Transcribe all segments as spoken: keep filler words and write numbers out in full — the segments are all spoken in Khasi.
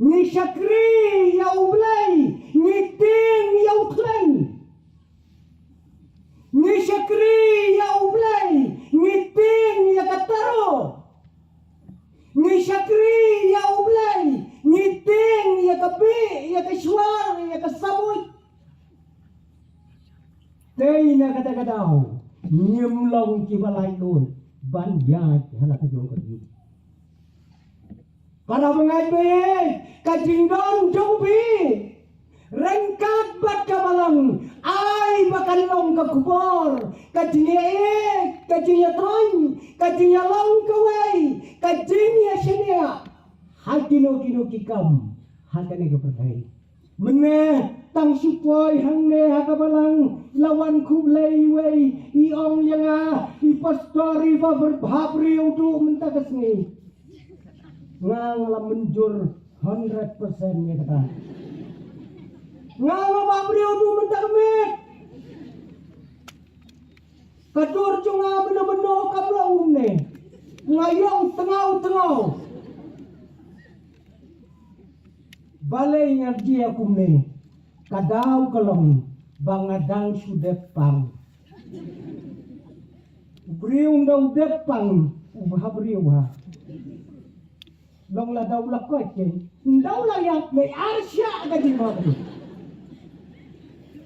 Ngi shakri ïa U Blei, ngi tieng ïa u khlaiñ. Ngi shakri ïa U Blei, ngi tieng ïa ka taro. Ngi shakri ïa U Blei, ngi tieng ïa ka bih, ïa ka shuar, ïa ka sabuit. Te na kata ka daw, ngim long kiba laitluid ban ïaid ha la ka jong ka jingim. Para bangeit baieit, ka jingdon jong phi ryngkat bad ka Balang, ai ba kan long ka khubor, ka jingïeit, ka jingïathoh, ka jingïalong kawei, ka jingïashaniah ha kino kino ki kam ha kane ka pyrthei. Mynne tang shu poi hangne ha ka Balang, la wan khublei iwei, i ong ïa nga, i pastor iba bha briew duh mynta ka sngi. Nga nga la mynjur hundred percent ïa kata. Nga nga bha briew duh mynta ka miet. Ka dur jong nga mynno mynno kam long kumne. Nga ïong tngaw tngaw. Balei nga jia kumne? Ka daw ka long ba nga dang shu dep pang. U briew ym dang dep pang, u bha briew ha. Long la daw la koit ke. Ym daw la ïap, lei arshah ka jingmut.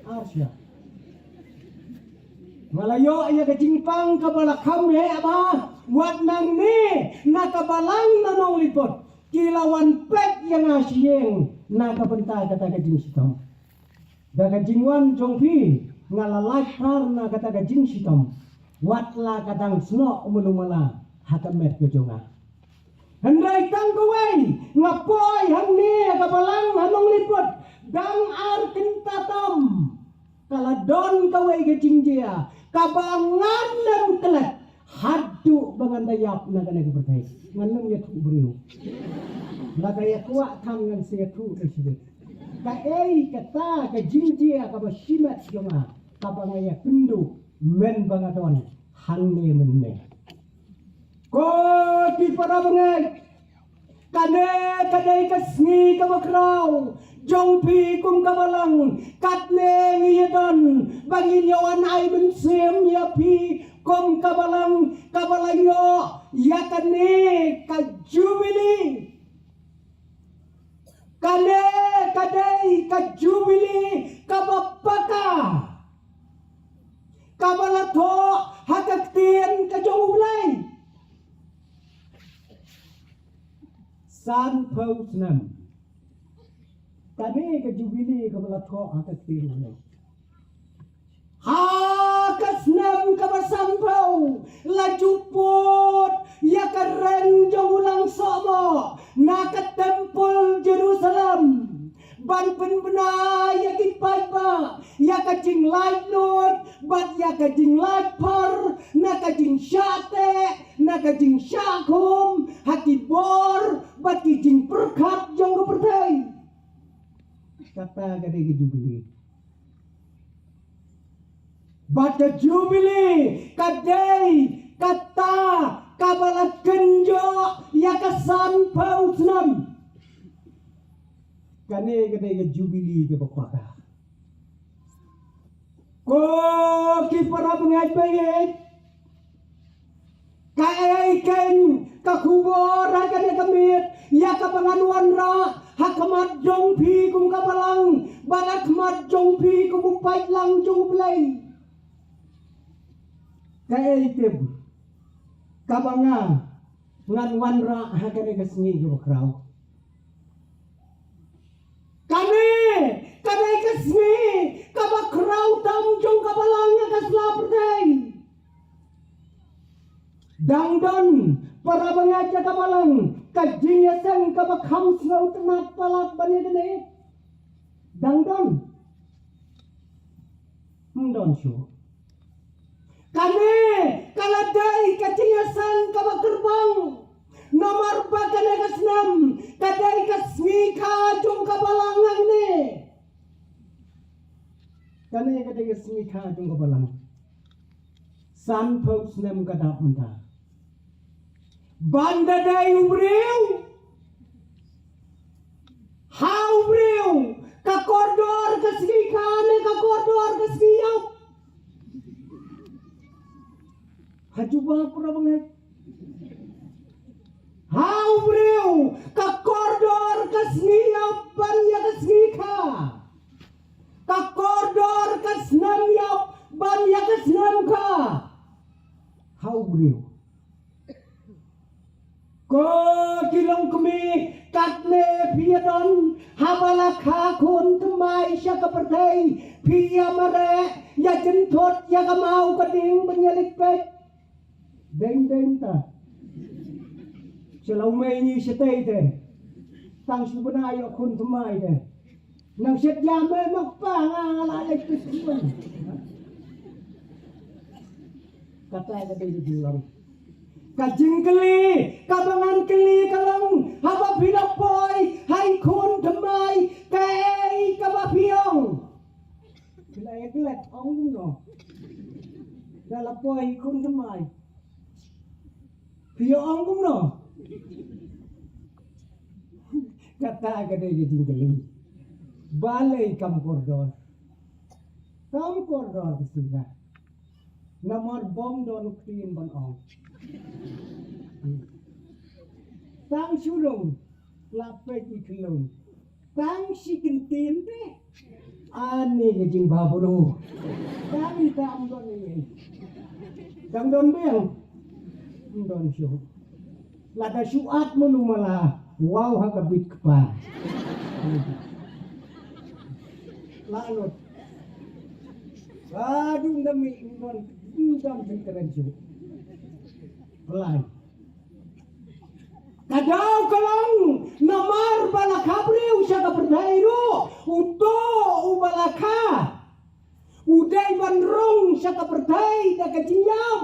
Arshah. Nga la ïoh ïa ka jingpang kaba la kham heh bha. Wat nangne na ka Balang na Nongliput ki la wan peit ïa nga sha ïing na ka bynta kata ka jingshitom. Da ka jingwan jong phi nga la lait phar na kata ka jingshitom. Wat la ka dang snoh u mano mala ha ka met ka jong nga. Hynrei tang kawei nga poi hangne ha ka Balang ha Nongliput dang ar kynta tam. Ka la don kawei ka jingjia kaba ngan lem klet haduh ba ngan da ïap na kane ka pyrthei. Ngan lem ïathuh briew. Lada ïa kwah than ngan sa ïathuh da shibit. Kaei kata ka jingjia kaba shimet jong nga kaba nga ïakynduh mynba nga don hangne mynne. Ko ki para bangeit, kane ka dei ka sngi kaba khraw jong phi kum ka Balang. Katne ngi ïadon ba ngin ïa wan ai mynsiem ïa phi kum ka Balang kaba la ïoh ïa kane ka jubili. Kane ka dei ka jubili kaba paka kaba la thoh ha ka ktien ka jong U Blei. Sanphew snem. Kane ka jubili kaba la thoh ha ka ktien U Blei. Ha ka snem kaba sanphew la ju put ïa ka reng jong u Nongsohmoh na ka templ Jerusalem ban pynbna ïa ki paidbah ïa ka jinglaitluid bad ïa ka jinglaitphar na ka jingshah teh na ka jingshah khum ha ki bor bad ki jingpyrkhat jong ka pyrthei. Kata ka dei ka jubili. Bad ka jubili ka dei kata kaba la kynjoh ïa ka sanphew snem. Kane ka dei ka jubili kaba paka. Ko ki para bangeit bangeit. Kaei kein ka khubor ha kane ka miet ïa kaba ngan wanrah ha khmat jong phi kum ka Balang bad ha khmat jong phi kum u paidlang jong U Blei? Kaei tip kaba nga ngan wanrah ha kane ka sngi kaba khraw? Kane ka dei ka sngi kaba khraw tam jong ka Balang ha ka sla pyrthei. Dang don para bangeit ïa ka Balang ka jingïaseng kaba kham sngewtynnat palat ban ïa kane? Dang don? Ym don shuh. Kane ka la dei ka jingïaseng kaba kyrpang. Namar ba kane ka snem ka dei ka sngi kha jong ka Balang hangne. Kane ka dei ka sngi kha jong ka Balang. Sanphew snem ka dap mynta. Ban da dei u briew Jubab para bangeit. Ha u briew ka kordor ka sngi ïap ban ïa ka sngi kha. Ka kordor ka snem ïap ban ïa ka snem kha. Ha u briew. Ko ki longkmie, katne phi ïa don haba la kha khun thymmai sha ka pyrthei, phi ïa mareh, ïa jynthut ïa ka maw ka dieng ban ïa leit peit. Deng deng ta. Shalom mei ni shatei te. Tang shu bna ïa khun thymmai te. Nang shet ïa me mak pa nga nga la leit peit khun. Kata ka dei ka jinglong. Ka jingkylli kaba ngan kylli ka long, haba phi la poi ha i khun thymmai, kaei kaba phi ong? Phi la ïa klet ong kumno? Da la poi ha i khun thymmai, phi ïa ong kumno? Kata ka dei ka jingkylli. Balei kam kordor? Kam kordor ka sngi kha. Namar bym don ktien ban ong. Tang shu rung la peit i khyllung. Tang shi kyntien te. Ani ka jingbha burom. Tang i tam don ni. Tang don biang. Don shu. Lada shu at manu mala, wow ha ka bit kpa. La lut. Ba dum dam mi dum dam dum keren shu. Pelai. Ka daw ka long namar ba la kha briew sha ka pyrthei ruh, uto uba la kha u dei ban rung sha ka pyrthei da ka jingïam.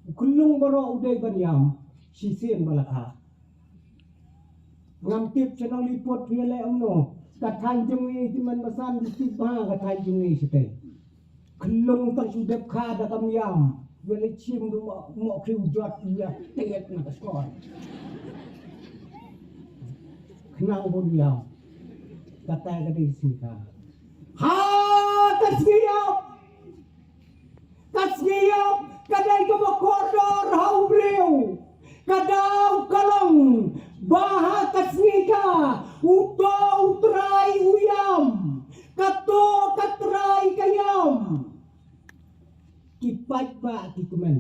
U khyllung baroh u dei ban ïam shisien ba la kha. Ngam tip sha nongliput phi ïa leh kumno. Ka thaiñ jong ngi ki man basan ki tip bha ka thaiñ jong ngi shatei. Khyllung tang shu dep kha da kam ïam. Ïa leh chim du mo mo khriu jot ïa tiet na ka skor. Khnang bun ïam. Kata ka dei sngi kha. Ha ka sngi ïap. Ka sngi ïap ka dei kaba kordor ha u briew. Ka daw ka long ba ha ka sngi kha uto u trai u ïam, kato ka trai ka ïam. Ki paidbah ki kmen.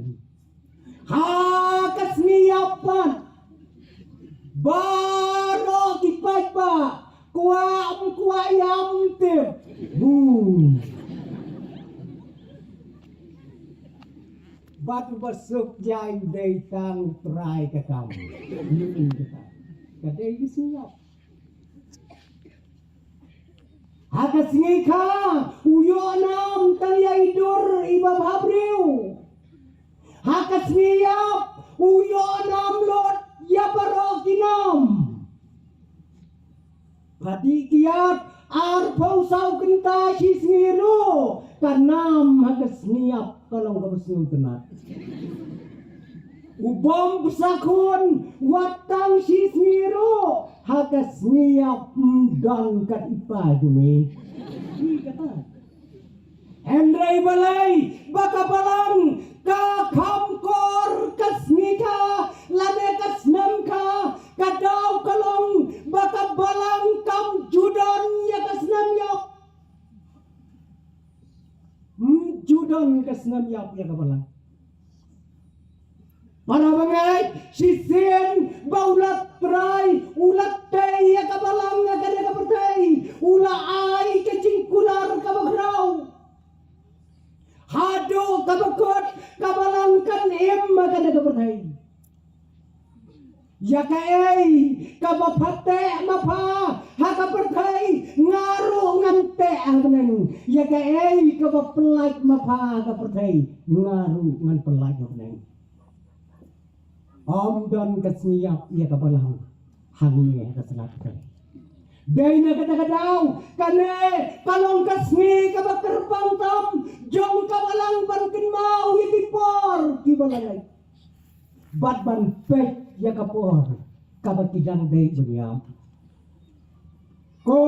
Ha ka sngi ïap pat baroh ki paidbah kwah ym kwah ïam tip. Hmm. Bad uba suk jaiñ dei tang trai ka kam. Ka dei ki sngi ïap. Ha ka sngi kha u ïoh nam tang ïa i dur iba bhabriew. Ha ka sngi ïap u ïoh nam lut ïa baroh ki nam. Pha dih kiad arphew saw kynta shi sngi ruh ka nam ha ka sngi ïap ka long kaba sngewtynnat. U bym pyrshah khun wat tang shi sngi ruh ha ka sngi ïap ym don kat i pa jong ngi. Hynrei balei ba ka balang ka kham kor ka sngi kha lane ka snem kha? Ka daw ka long ba ka balang kam ju don ïa ka snem ïap. Ym ju don ka snem ïap ïa ka balang. Para bangeit, shisien ba u la trai, u la tei ïa ka balang ha kane ka pyrthei, u la ai ka jingkular kaba khraw. Haduh kaba kut ka balang kan im ha kane ka pyrthei. Ïa kaei kaba pha teh ma pha ha ka pyrthei, nga ruh ngan teh ha bneng. Ïa kaei kaba pyllait ma pha ha ka pyrthei, nga ruh ngan pyllait ha bneng. Ym don ka sngi ïap ïa ka balang hangne ha ka sla pyrthei. Dei na kata ka daw kane ka long ka sngi kaba kyrpang tam jong ka balang ban kynmaw ïa ki por kiba la leit bad ban peit ïa ka por kaba ki dang dei ban ïam. Ko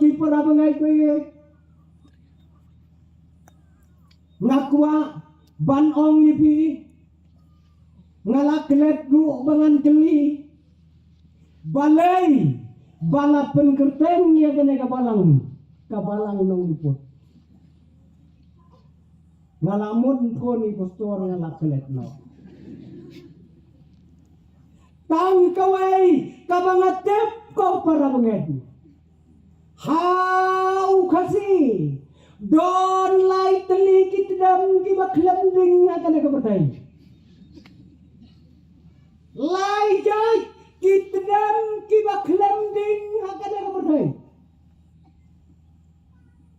ki para bangeit baieit, Nga kwah ban ong ïa phi, nga la klet ruh ba ngan kylli, balei ba la pynkyrteng ïa kane ka balang, ka balang Nongliput. Nga la mut phone ïa u pastor, nga la klet noh. Tang kawei kaba nga tip, ko para bangeit. Ha u Khasi, don lai tylli ki tdem kiba khlem ding ha kane ka pyrthei. Lai jait ki tdem kiba khlem ding ha kane ka pyrthei.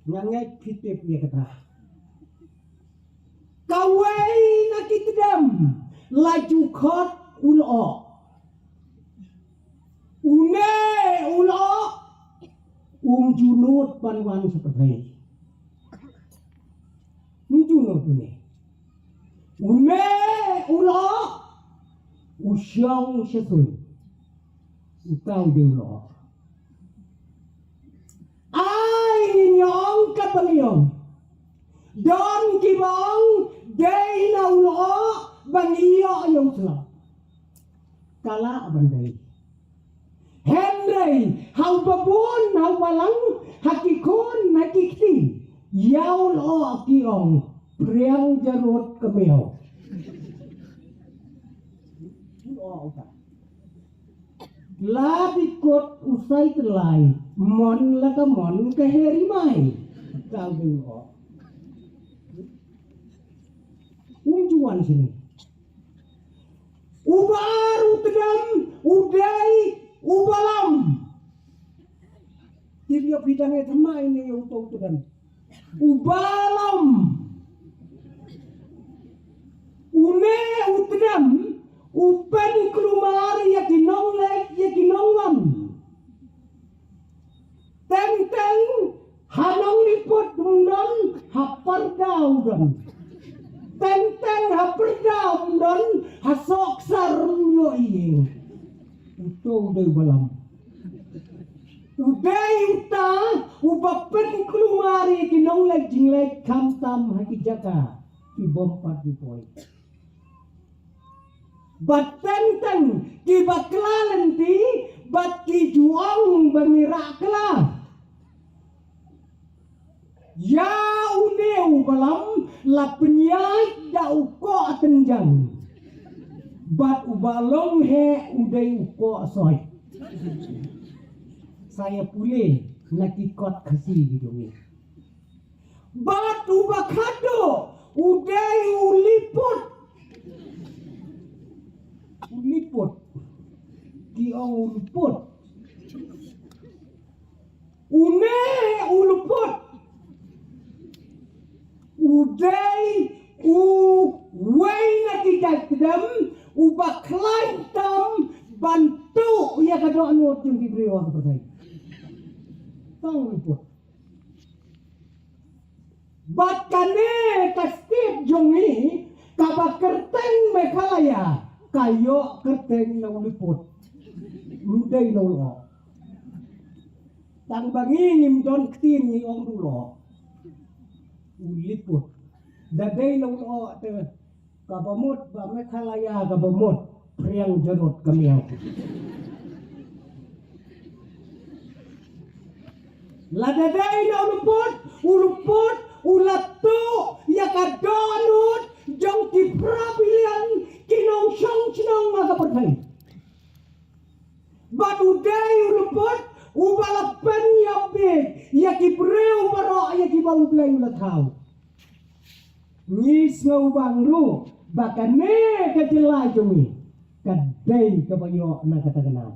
Nga ngeit phi tip ïa kata. Kawei na ki tdem la ju khot u lyoh. Une u lyoh um ju nud ban wan sha pyrthei. Um ju nud une. Une u lyoh u shong sha suiñ. Uta u dei u lyoh. Ai, ngin ïa ong katba ngi ong. Don kiba ong dei na u lyoh ba ngi ïoh ïa u slap. Ka lah ban dei. Hynrei ha uba bun, ha u balang, ha ki khun, ha ki kti, ïa u lyoh ki ong phriang jarud ka miaw. U lyoh uta. La dikut u Saitlai, mon la ka mon ka heri mai. Ka dei u lyoh. Um ju wan shane. Uba ar u tdem u dei u balam. Tip ïa phi dang ïa thymmai ne ïa uto u tdem. U balam. Une u tdem u pynkulmar ïa ki nongleit ïa ki nongwan. Teng teng ha Nongliput um don, ha Pyrda u don. Teng teng ha Pyrda um don, ha Sohksar um ïoh ïing. Uto u dei u balam. U dei uta uba pynkulmar ïa ki nongleit jingleit khamtam ha ki jaka ki bym pat poi. Bad teng teng ki bakla lynti bad ki ju ong ba ngi rah kla. Ïa une u balam la pynïaid da u koh tynjang. Bad uba long heh u dei u koh soit. Sa ïa pule na ki kot Khasi ki jong ngi. Bad uba khadduh u dei u liput. U liput. Ki ong u liput. Une u liput u dei uwei na ki jait tdem uba khlaiñ tam ban tuh ïa ka dohnud jong ki briew ha ka pyrthei. Tang u liput. Bad kane ka state jong ngi kaba kyrteng Meghalaya ka ïoh kyrteng na u liput. Ym dei na u lyoh. Tang ba ngi ngim don ktien ngi ong u lyoh. U liput. Da dei na u lyoh te kaba mut ba Meghalaya kaba mut phriang jarud ka miaw. Lada dei na u liput, u liput u la tuh ïa ka dohnud jong ki phra billion ki nongshong shnong ha ka pyrthei. Bad u dei u liput uba la pynïap bieit ïa ki briew baroh ïa kiba U Blei u la thaw. Ngi sngew bang ruh ba kane ka jylla jong ngi ka dei kaba ïoh na kata ka nam.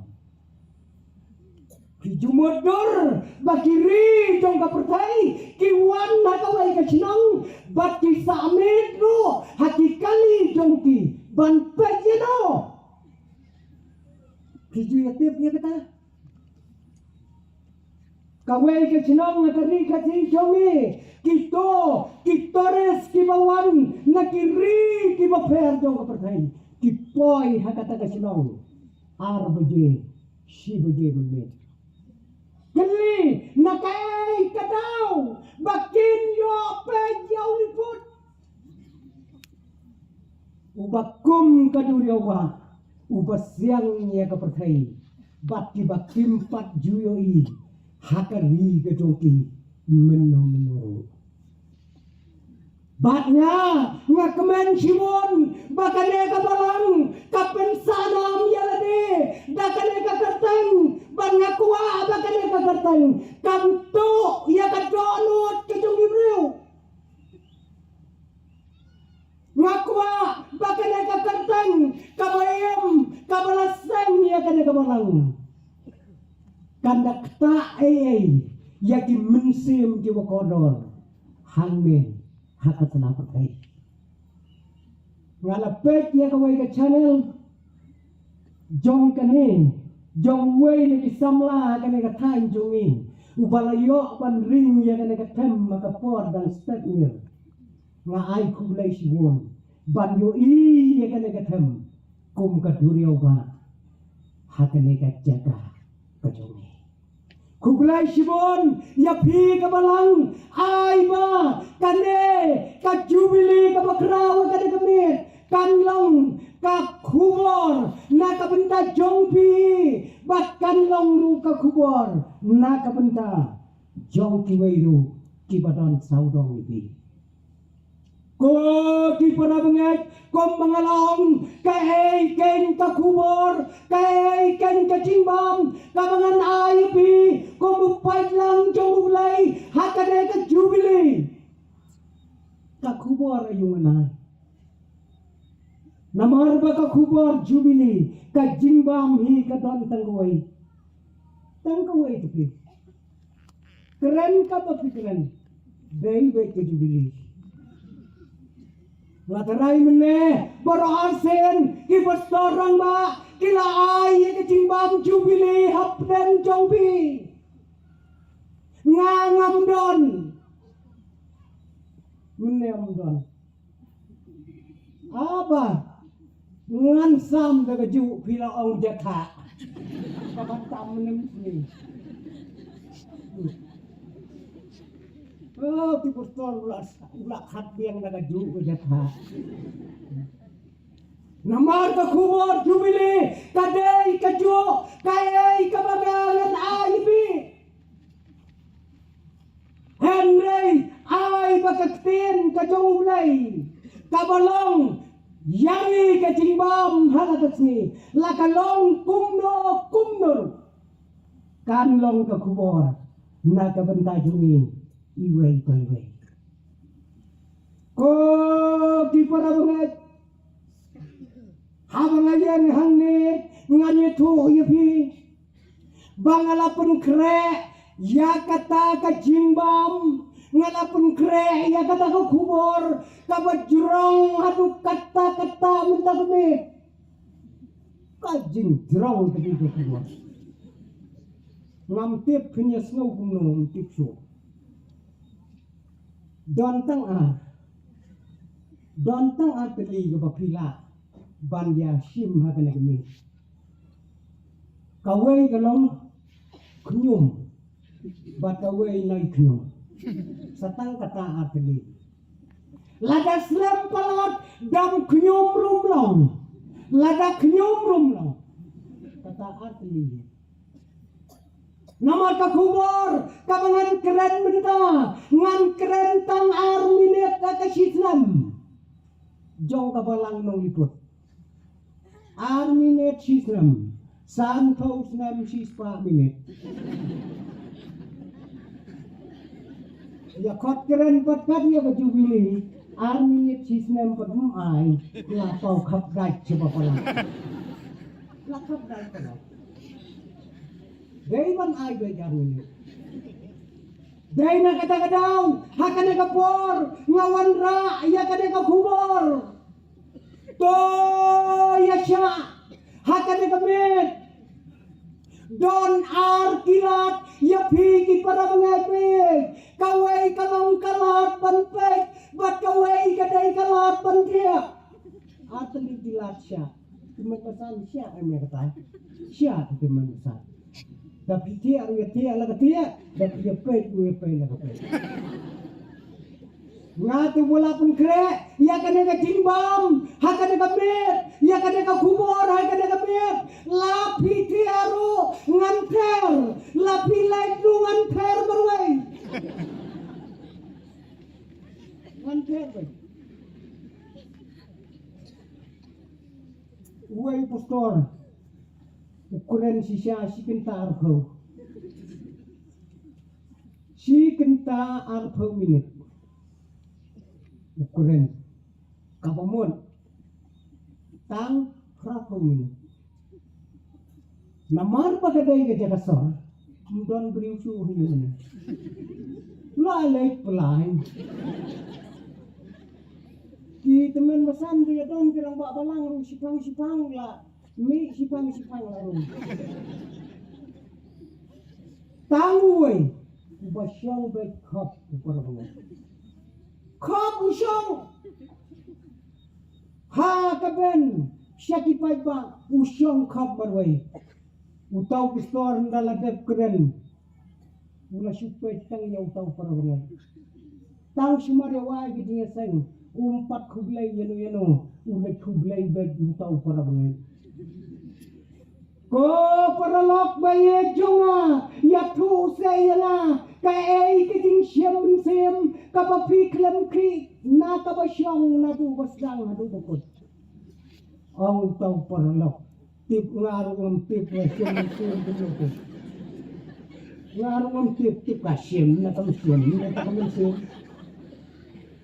Ki ju mutdur ba ki ri jong ka pyrthei ki wan ha kawei ka shnong bad ki sah miet ruh ha ki kali jong ki ban peit ïa no. Ki ju ïa tip ïa kata. Kawei ka shnong ha ka ri Khasi jong ngi, kito ki tourist kiba wan na ki ri kiba pher jong ka pyrthei ki poi ha kata ka shnong ar baje, shi baje mynmiet. Kylli na kaei ka daw ba kin ïoh peit ïa u liput. Uba kum ka duriaw ba, uba siang ïa ka pyrthei, bad kiba kim pat ju ïohi ha ka ri ka jong ki mynno mynno ruh. Bad nga, nga kmen shibun ba kane ka balang ka pynsah nam ïa lade da kane ka kyrteng, bad nga kwah ba kane ka kyrteng kan tuh ïa ka dohnud ka jong ki briew. Nga kwah ba kane ka kyrteng kaba im, kaba la seng ïa kane ka balang, kan da ktah ei ei ïa ki mynsiem kiba kordor hangne ha ka tnat pyrthei. Nga la peit ïa kawei ka channel jong kane, jong uwei na ki samla ha kane ka thaiñ jong ngi, uba la ïoh ban ring ïa kane ka them ha ka por dang step mier. Nga ai khublei shibun ban ïohi ïa kane ka them kum ka duriaw ba ha kane ka jaka ka jong ngi. Khublei shibun ïa phi ka balang, ai ba kane ka jubili kaba khraw ha kane ka miet kan long ka khubor na ka bynta jong phi, bad kan long ruh ka khubor na ka bynta jong kiwei ruh kiba don sawdong ïa phi. Ko ki para bangeit, kum ba nga la ong, kaei kein ka khubor, kaei kein ka jingbam kaba ngan ai ïa phi kum u paidlang jong U Blei ha kane ka jubili? Ka khubor aïu ngan ai? Namar ba ka khubor jubili, ka jingbam hi ka don tang kawei. Tang kawei te phi. Kren kaba phi kren, dei beit ka jubili. Nga tharai mynne baroh arsien ki pastor rangbah ki la ai ïa ka jingbam jubili hapdeng jong phi. Nga ngam don. Mynne ngam don. Aba ngan sam da kajuh phi la ong jatha. Kaba tam nem ni. Oh, ki pastor u la, u la khat biang da kajuh ka jatha. Namar ka khubor jubili ka dei kajuh kaei kaba nga ngan ai ïa phi. Hynrei ai ba ka ktien ka jong U Blei kaba long ïa ngi ka jingbam ha la ka sngi, la ka long kumno kumno ruh, kan long ka khubor na ka bynta jong ngi iwei pa iwei. Ko ki para bangeit, haba nga ïeng hangne ngan ïathuh ïa phi ba nga la pynkhreh ïa kata ka jingbam, nga la pynkhreh ïa kata ka khubor kaba jrong haduh katta katta mynta ka miet. Ka jingjrong ka dei ka khubor. Ngam tip phin ïa sngew kumno, ngam tip shuh. Don tang ar, don tang ar tylli kaba phi lah ban ïa shim ha kane ka miet. Kawei ka long khñium bad kawei noi khñium. Sa tang kata ar tylli. Lada slem palat dam khñium ruh ym long, lada khñium ruh ym long. Kata ar tylli. Namar ka khubor kaba ngan kren mynta, ngan kren tang ar minit da ka shi snem jong ka balang Nongliput. Ar minit shi snem, sanphew snem shispah minit. Ïa khot kren pat kat ïa ka jubili, ar minit shi snem pat ym ai, la paw khapdait sha ba palat. La khapdait palat. Dei ban ai beit ar minit. Dei na kata ka daw, ha kane ka por nga wanrah ïa kane ka khubor. To ïa shah ha kane ka miet. Don ar ki lad ïa phi ki para bangeit, kawei ka long ka lad ban peit bad kawei ka dei ka lad ban thiah. Ar tylli ki lad shah. Ki met basan shah, em, ïa kata. Shah ki met basan. Da phi thiah ruh ïa thiah la ka thiah, da phi ïa peit ruh ïa peit la ka peit. Nga te ba la pynkhreh ïa kane ka jingbam ha kane ka miet, ïa kane ka khubor ha kane ka miet. La phi thiah ruh ngan ther, la phi lait ruh ngan ther marwei. Ngan ther wei. Uwei u pastor u kren shisha shi kynta arphew. Shi kynta arphew minit. U kren. Kaba mut tang arphew minit. Namar ba ka dei ka jaka sor, ym don briew shuh hi ne. La leit pynlait. Ki tymmen basan ki ïa don ki rangbah balang ruh shipang shipang la mih shipang shipang la rung. Tang uwei uba shong beit khop u para bangeit. Khop u shong. Ha ka ben sha ki paidbah u shong khop marwei. Uta u pastor ynda la dep kren u la shu peit tang ïa uta u para bangeit. Tang shu mar ïa wai ki jingïaseng um pat khublei ïano ïano, u la khublei beit uta u para bangeit. Ko paralok ba ïeit jong nga, ïathuh seh ïa nga kaei ka jingshim mynsiem kaba phi khlem khih na kaba shong naduh ba sdang haduh ba kut. Ong uta u paralok. Tip nga ruh ngam tip, nga shim mynsiem tip ruh tip. Nga ruh ngam tip, tip ka shim na kam shim na kam shim.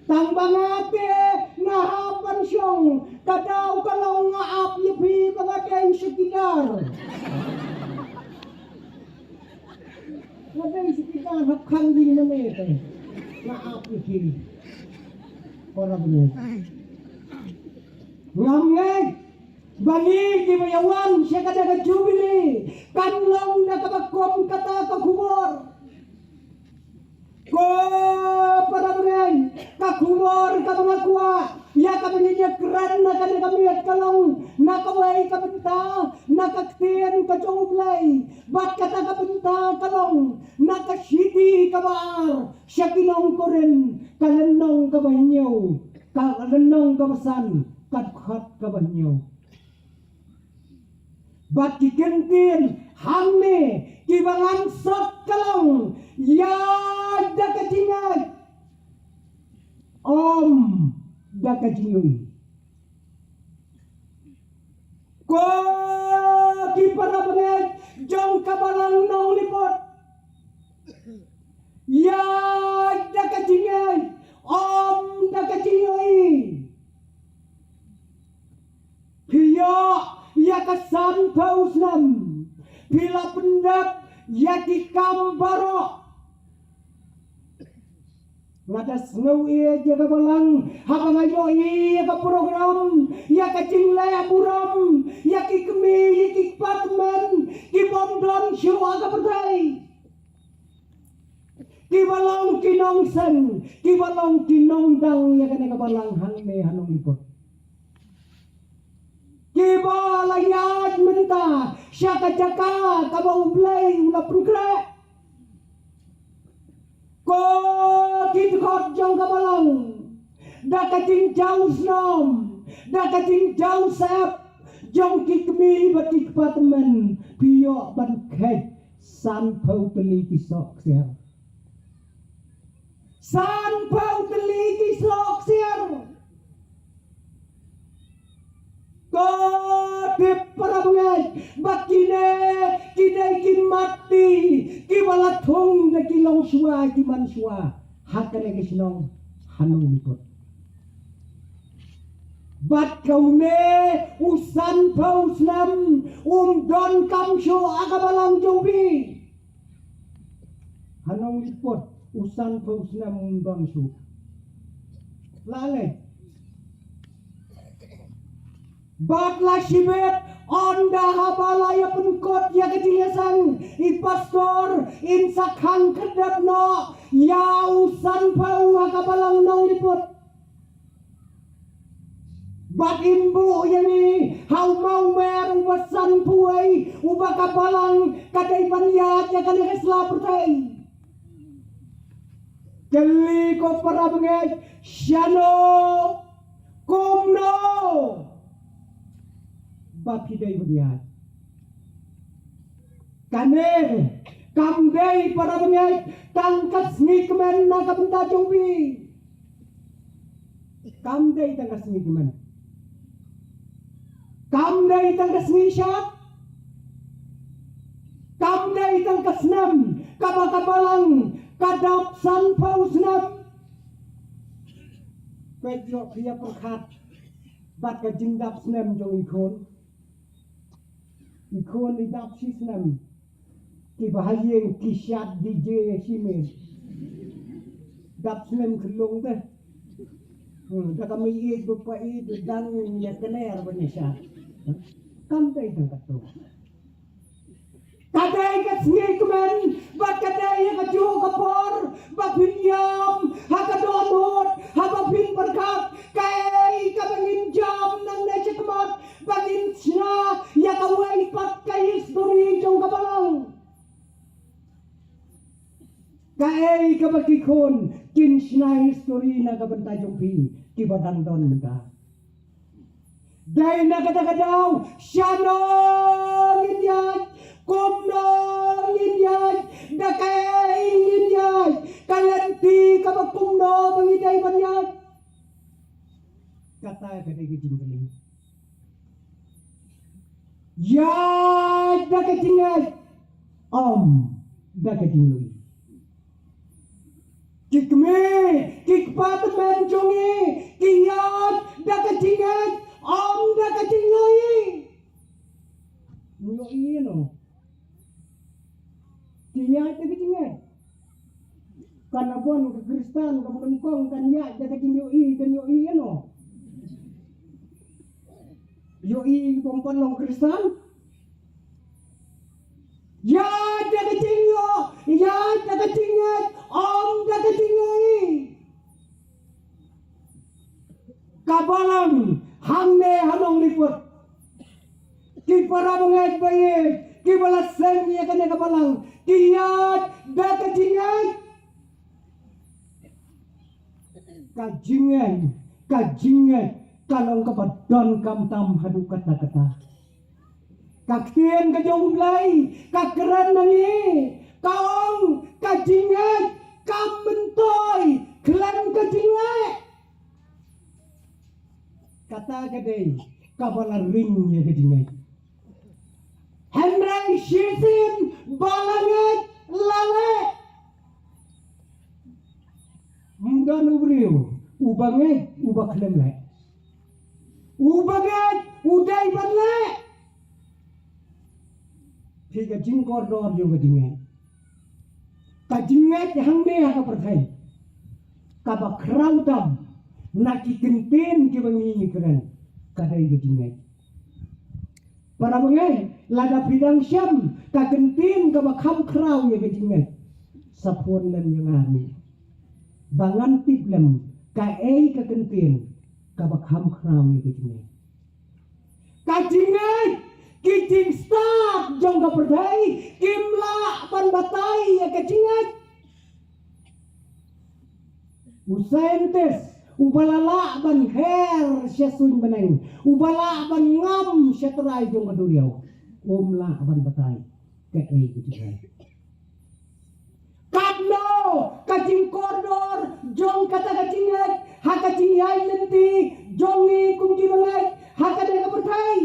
Tang ba nga te nga hap ban shong, ka daw ka long nga ap ïa phi ba nga dei sha ki dar. Nga dei sha ki dar hap khang ding mane te nga ap ïa phi. Para bangeit, ngam ngeit ba ngi kiba ïa wan sha kata ka jubili kan long da kaba kum kata ka khubor. Ko para bangeit, ka khubor kaba nga kwah ïa kaba ngi ïa kren na kane ka miet ka long na kawei ka bynta na ka ktien ka jong U Blei, bad kata ka bynta ka long na ka shithi kaba ar sha ki nong Korinth, ka lynnong kaba hynñiew, ka lynnong kaba san, ka dkhot kaba hynñiew. Bad ki kyntien hangne kiba ngan sot ka long, ïaid da ka jingngeit, ym da ka jingïohi. Ko ki para bangeit jong ka balang Nongliput, ïaid da ka jingngeit, ym da ka jingïohi. Phi ïoh ïa ka sanphew snem, phi la pyndep ïa ki kam baroh. Nga da sngew ïa ka balang haba nga ïohi ïa ka program, ïa ka jingleh burom ïa ki kmie, ïa ki kpa tymmen kiba ym don shuh ha ka pyrthei. Kiba long ki nongseng, kiba long ki nongdang ïa kane ka balang hangne ha Nongliput. Kiba la ïaid mynta sha ka jaka kaba U Blei u la pynkhreh. Ko ki dkhot jong ka balang, da ka jingjaw shnong, da ka jingjaw sep jong ki kmie bad ki kpa tymmen, phi ïoh ban kheit sanphew tylli ki soh ksiar. Sanphew tylli ki soh ksiar. Ko tip para bangeit ba kine ki dei ki matti kiba la thung da ki longshuwa ki manshuwa ha kane ka shnong ha Nongliput. Bad ka une u sanphew snem um don kam shuh ha ka balang jong phi. Ha Nongliput u sanphew snem um don shuh. La leh. Bad la shibit ynda haba la ïa pynkut ïa ka jingïaseng, i pastor in sa khang khyrdep noh ïa u sanphew ha ka balang Nongliput. Bad in buh ïa ngi ha u mawmer uba sanphew wei uba ka balang ka dei ban ïaid ïa kane ka sla pyrthei. Kylli ko para bangeit, shano, kumno ba phi dei ban ïaid. Kane kam dei para bangeit tang ka sngi kmen na ka bynta jong phi. Kam dei tang ka sngi kmen. Kam dei tang ka sngi shad. Kam dei tang ka snem kaba ka balang ka dap sanphew snem. Peit ïoh phi ïa pyrkhat bad ka jingdap snem jong i khun. I khun i dap shi snem. Kiba ha ïing ki shad D J shi me. Dap snem khyllung te. Hmm, da ka mei ïeit ba pa ïeit ba dang ïa kner ba ne shad. Kam dei tang katto. Ka dei ka sngi kmen bad ka dei ïa kajuh ka por ba phin ïam ha ka dohnud haba phin pyrkhat kaei kaba ngin jam nangne shakhmat ba ngin shna ïa kawei pat ka histori jong ka balang. Kaei kaba ki khun kin shna histori na ka bynta jong phi kiba dang don mynta. Dei na kata ka daw shano ngin ïaid, kumno ngin ïaid, da kaei ngin ïaid, ka lynti kaba kumno ba ngi dei ban ïaid. Kata ka dei ka jingkylli. Ïaid da ka jingngeit, ym da ka jingïohi. Ki kmie ki kpa tymmen jong ngi ki ïaid da ka jingngeit, ym da ka jingïohi. Ïohi ïa no? Ki ïaid da ka jingngeit. Kan abon ka Khristan kaba nyngkong kan ïaid da ka jingïohi, kan ïohi ïa no? Ïohi bym pat long Khristan. Ïaid da ka jingïoh, ïaid da ka jingngeit, ym da ka jingïohi. Ka balang hangne ha Nongliput, ki para bangeit ba ïeit kiba la seng ïa kane ka balang ki ïaid da ka jingngeit. Ka jingngeit, ka jingngeit ka long kaba donkam tam haduh katta katta. Ka ktien ka jong U Blei ka kren na ngi, ka ong ka jingngeit kam myntoi khlem ka jingleh. Kata ka dei kaba la ring ïa ka jingngeit. Hynrei shisien ba la ngeit la leh. Ym don u briew uba ngeit uba khlem leh. Uba ngeit u dei ban leh. Phi ka jingkordor jong ka jingngeit. Ka jingngeit hangne ha ka pyrthei kaba khraw tam na ki kyntien kiba ngi ngi kren ka dei ka jingngeit. Para bangeit, lada phi dang shem ka kyntien kaba kham khraw ïa ka jingngeit, sa phone lem ïa nga hangne ba ngan tip lem kaei ka kyntien kaba kham khraw ïa ka jingngeit. Ka jingngeit, ki jingstad jong ka pyrthei kim lah ban batai ïa ka jingngeit. U scientist uba la lah ban her sha suiñ bneng, uba lah ban ngam sha trai jong ka duriaw, um lah ban batai kaei ka jingngeit. Katno ka jingkordor jong kata ka jingngeit ha ka jingïaid lynti jong ngi kum ki bangeit ha kane ka pyrthei.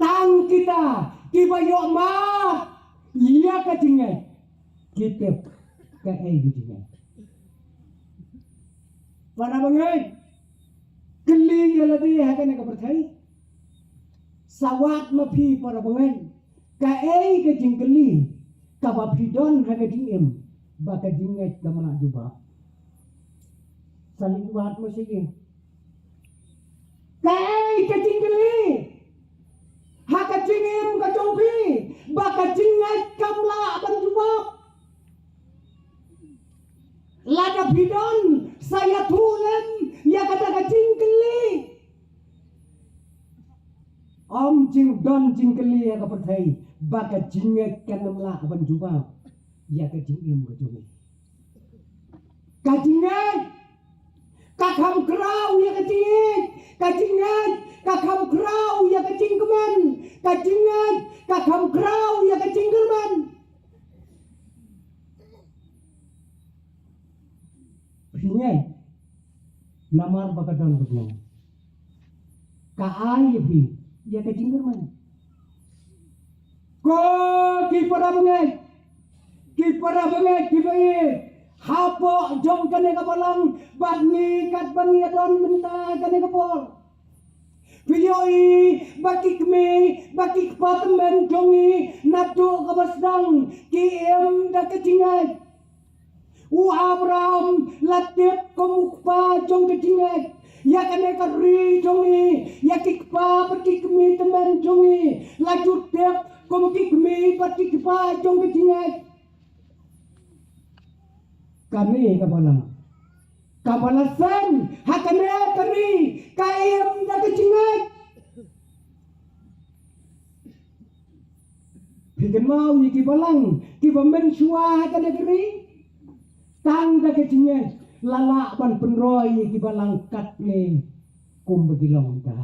Tang kita kiba ïoh mad ïa ka jingngeit ki tip kaei ka jingngeit. Para bangeit, kylli ïa lade ha kane ka pyrthei. Sa wad ma phi para bangeit, kaei ka jingkylli kaba phi don ha ka jingim ba ka jingngeit kam lah jubab? Sa leit wad ma sha ïing. Kaei ka jingkylli ha ka jingim ka jong phi ba ka jingngeit kam lah ban jubab? Lada phi don, sa ïathuh lem ïa kata ka jingkylli. Ym jingdon jingkylli ha ka pyrthei ba ka jingngeit kan ym lah ban jubab. ïa ka jingim ka jong ngi. Ka jingngeit ka kham khraw ïa ka jingngeit, ka jingngeit ka kham khraw ïa ka jingkmen, ka jingngeit ka kham khraw ïa ka jingkyrmen. Phi ngeit namar ba ka don ka jingngeit ka ai ïa phi ïa ka jingkyrmen. Ko ki para bangeit, ki para bangeit kiba ïeit, hapoh jong kane ka balang bad ngi katba ngi ïa don mynta kane ka por, phi ïohi ba ki kmie, ba ki kpa tymmen jong ngi naduh kaba sdang ki im da ka jingngeit. U Abraham la tip kum u kpa jong ka jingngeit. Ïa kane ka ri jong ngi, ïa ki kpa bad ki kmie tymmen jong ngi, la ju tip kum ki kmie bad ki kpa jong ka jingngeit. Kane ka balang kaba la seng ha kane ka ri ka im da ka jingngeit. Phi kynmaw ïa ki balang kiba mynshuwa ha kane ka ri? Tang da ka jingngeit la lah ban pynroi ïa ki balang katne kumba ki long mynta.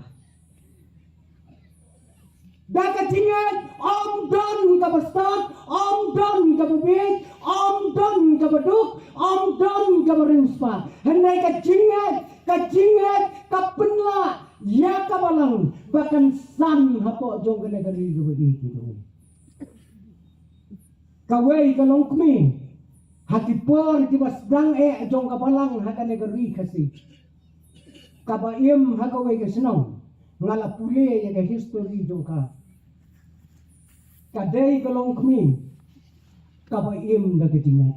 Da ka jingngeit, ym don kaba stad, ym don kaba bieit, ym don kaba duk, ym don kaba riewspah. Hynrei ka jingngeit, ka jingngeit ka pynlah ïa ka balang ba kan san hapoh jong kane ka ri kaba ïeit. Kawei ka longkmie ha ki por kiba sdang eh jong ka balang ha kane ka ri Khasi, kaba im ha kawei ka shnong. Nga la pule ïa ka histori jong ka. Ka dei ka longkmie kaba im da ka jingngeit.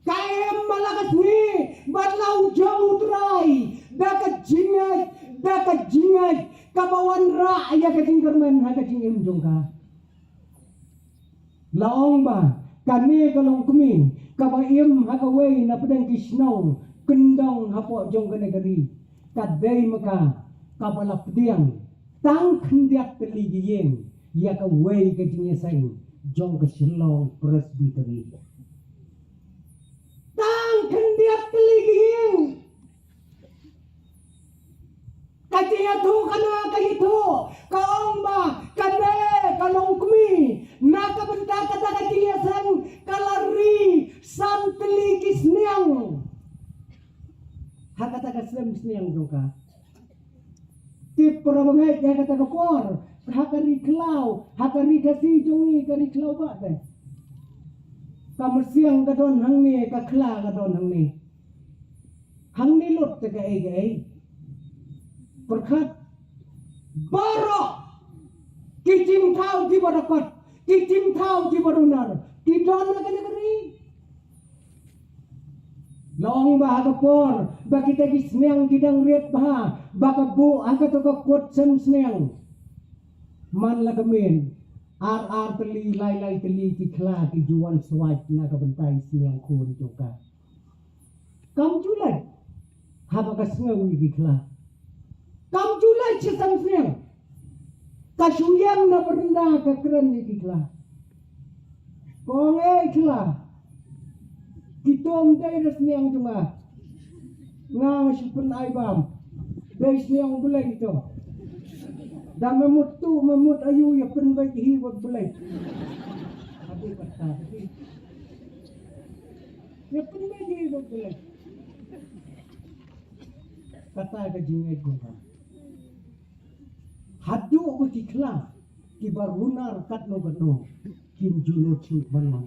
Ka im man la ka sngi bad la u jong u Trai da ka jingngeit, da ka jingngeit kaba wanrah ïa ka jingkyrmen ha ka jingim jong ka. La ong ba kane ka longkmie kaba im ha kawei na pdeng ki shnong kyndong hapoh jong kane ka ri, ka dei ma ka kaba la pdiang tang khyndiat tylli ki ïing ïa kawei ka jingïaseng jong ka Shillong Presbytery. Tang khyndiat tylli ki ïing. Ka jingïathuh kane ka ïathuh ka ong ba kane ka longkmie na ka bynta kata ka jingïaseng ka la ri san tylli ki sniang. Ha kata ka sem sniang jong ka. Tip para bangeit, ïa kata ka por ha ka ri khlaw, ha ka ri Khasi jong ngi, ka ri khlaw ba te. Ka mynsiem ka don hangne, ka khla ka don hangne. Hangne lut te kaei kaei. Pyrkhat baroh ki jingthaw kiba dkhot, ki jingthaw kiba runar ki don ha kane ka ri. La ong ba ha ka por ba kita ki sniang ki dang rit bha, ba ka buh ha kato ka kut sem sniang, man la ka myn ar ar tylli lai lai tylli ki khla ki ju wan swait na ka bynta i sniang khun jong ka. Kam ju lait haba ka sngew ïa ki khla. Kam ju lait shisien sniang. Ka shu ïeng na baranda ka kren ïa ki khla. Ko ngei khla. Kito ym dei da sniang jong nga. Nga nga shu pyn-ai bam. Dei sniang Blei kito. Da me mut tu me mut ayu ïa pynbeit hi bad Blei. Hadi kata hadi. Ïa pynbeit hi bad Blei. Kata ka jingngeit jong ka. Haduh ba ki khla kiba runar katno katno kim ju nud shuh ban wan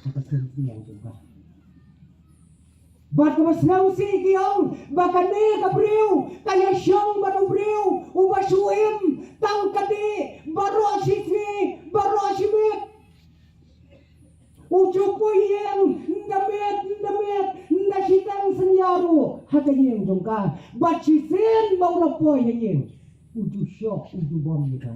ha ka sem sniang jong ka. Bad kaba sngewsih ki ong ba kane ka briew ka ïashong bad u briew uba shu im tang ka dih baroh shi sngi baroh shi miet. U ju poi ïing ynda miet ynda miet ynda shiteng synñia ruh ha ka ïing jong ka. Bad shisien ba u la poi ha ïing u ju shoh u ju bom ïa ka.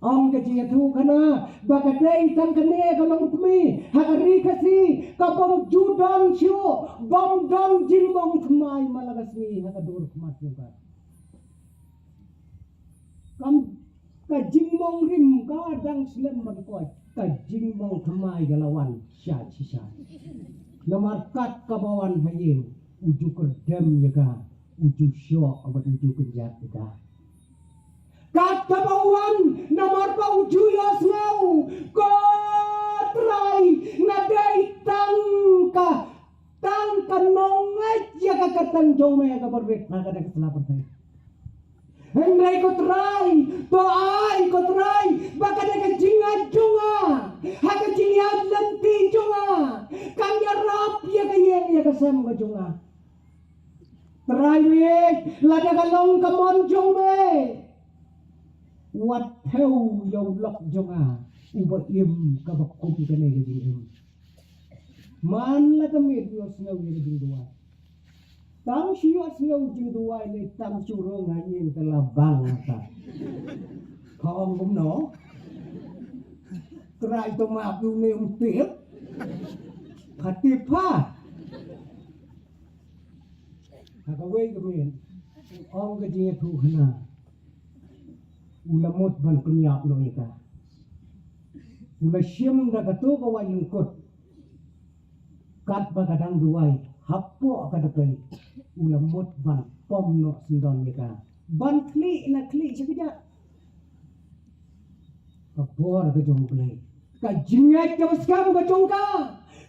Ong ka jingïathuh khana ba ka dei tang kane ka longkmie ha ka ri Khasi ka bym ju don shuh, bym don jingmong thymmai man la ka sngi ha ka dur khmat jong ka. Kam ka jing Ong rim ka dang slem ban koit, ka jingmong thymmai ka la wan sha shisha. Namar kat kaba wan ha ïing, u ju kyrdem ïa ka, u ju shoh bad u ju kynjat ïa ka. Kat kaba wan, namar ba u ju ïohsngew, ko Trai, nga dei tang ka, tang ka nongngeit ïa ka kyrteng jong me kaba rit ha kane ka sla pyrthei. Hynrei ko Trai, to ai ko Trai, ba kane ka jingngeit jong nga, ha ka jingïaid lynti jong nga, kan ïarap ïa ka ïing ïa ka sem ka jong nga. Trai wei, lada ka long ka mon jong me, wat thew ïa u lok jong nga, uba im kaba kum kane ka jingim. Man la ka miet ïohsngew ïa ka jingduwai. Tang shu ïohsngew jingduwai ne tang shu rung ha ïing ka la bang ata. Ka ong kumno? Trai to map ïa une um tip. Ka tip ha. Ha kawei ka miet, ong ka jingïathuhkhana. U la mut ban pynïap noh ïa ka. U la shim da kato ka waiñ lyngkut. Katba ka dang duwai, hapoh ka dpei, u la mut ban pom noh syndon ïa ka. Ban khlieh na khlieh sha kjat. Ka bor ka jong U Blei. Ka jingngeit kaba skhem ka jong ka.